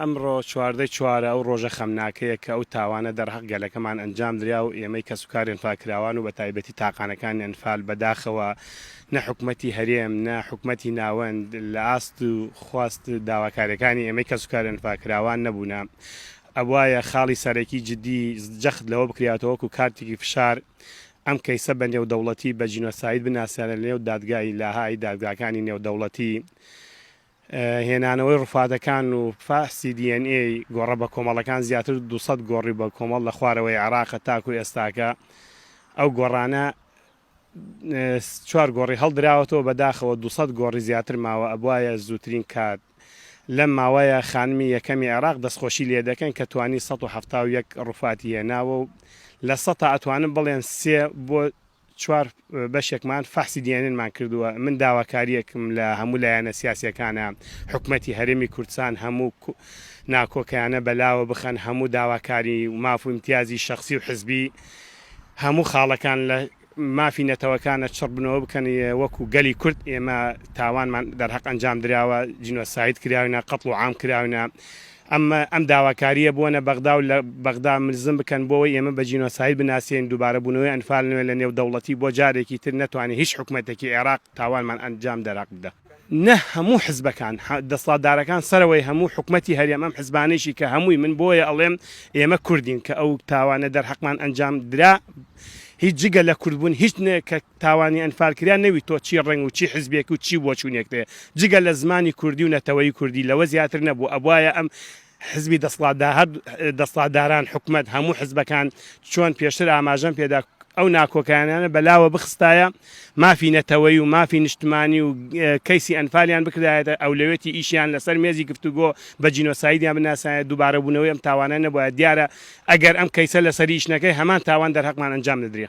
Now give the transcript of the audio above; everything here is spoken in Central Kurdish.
ئەمڕۆ چواردەی چوارە ئەو ڕۆژە خەمناکەیە کە ئەو تاوانە دەرهەق گەلەکەمان ئەنجام درا و ئێمەی کەسوکاری ئەنفالکراوان و بەتایبەتی تاقانەکانی ئەنفال بەداخەوە نە حکومەتی هەرێم نە حکومەتی ناوەند لە ئاست و خواست داواکاریەکانی ئێمەی کەسوکاری ئەنفالکراوان نەبوونە ئەبوایە خاڵی سەرەکی جدی جەخت لەوە بکریاتەوە وەکو کارتێکی فشار ئەم کەیسە بە نێودەوڵەتی بە جینۆساید بناسرانە لە نێو دادگای لاهای دادگاکانی نێودەوڵەتی هێنانەوەی ڕوفاتەکان و فەحسی دی ئێن ئەی گۆڕە بەکۆمەڵەکان زیاتر 200 گۆڕی بەکۆمەڵ لە خوارەوەی عێراقە تاکو ئێستاکە ئەو گۆڕانە چوار گۆڕی هەڵدراوەتەوە بەداخەوە 200 گۆڕی زیاتر ماوە ئەبوایە زووترین کات لەم ماوەیە خانمی یەکەمی عێراق دەستخۆشی لێ دەکەن کە توانی 171 ڕوفاتی هێناوە و لە سەتا ئەتوانم بڵێن سێ بۆ چوار بەشێکمان فەحسی دیێنێنمان کردووە، من داواکارییەکم لە هەموو لایەنە سیاسییەکانە حکومەتی هەرێمی کوردسان هەموو ناکۆکیانە بەلاوە بخەن، هەموو داواکاری و ماف و ئیمتیازی شەخسی و حزبی هەموو خاڵەکان لە مافی نەتەوەکانە چڕبنەوە بکەن، وەکو گەلی کورد ئێمە تاوانمان دەرهەق ئەنجام دراوە، جینۆساید کراوینە، قەتڵ و عام کراوینە، ئەم ئەم داواکارییە بۆنە بەغدا و لە بەغدا ملزم بکەن بۆ ئەوەی ئێمە بە جینۆساید بناسێین، دووبارەبوونەوەی ئەنفال نوێ لە نێودەوڵەتی بۆ جارێکی تر نەتوانێ هیچ حکومەتێکی عێراق تاوانمان ئەنجام دەراق بدە. نە هەموو حزبەکان، دەسڵاتدارەکان سەرەوەی هەموو حکومەتی هەرێم ئەم حزبانەیشی کە هەمووی من بۆیە ئەڵێم ئێمە کوردین کە ئەو تاوانە دەرحەقمان ئەنجام درا هیچ جگە لە کوردبوون هیچ نە کە تاوانی ئەنفال کرا نەوی تۆ چی ڕەنگ و چی حزبێک و چی بۆچوونێکت هەیە جگە لە زمانی کوردی و نەتەوەی کوردی لەوە زیاتر نەبوو ئەبوایە ئەم حزبی دەسڵاتدا دەسڵاتداران حکومەت هەموو حزبەکان چۆن پێشتر ئاماژەم پێدا ئەو ناکۆکیانانە بەلاوە بخستایە مافی نەتەوەی و مافی نیشتمانی و کەیسی ئەنفالیان بکردایەتە ئەولەوێتی ئیشیان لەسەر مێزی گفتوگۆ بە جینۆسایدیان بناسایە دووبارەبوونەوەی ئەم تاوانە نەبوایە دیارە ئەگەر ئەم کەیسە لەسەری ئیش نەکەی هەمان تاوان دەرهەقمان ئەنجام دەدرێ.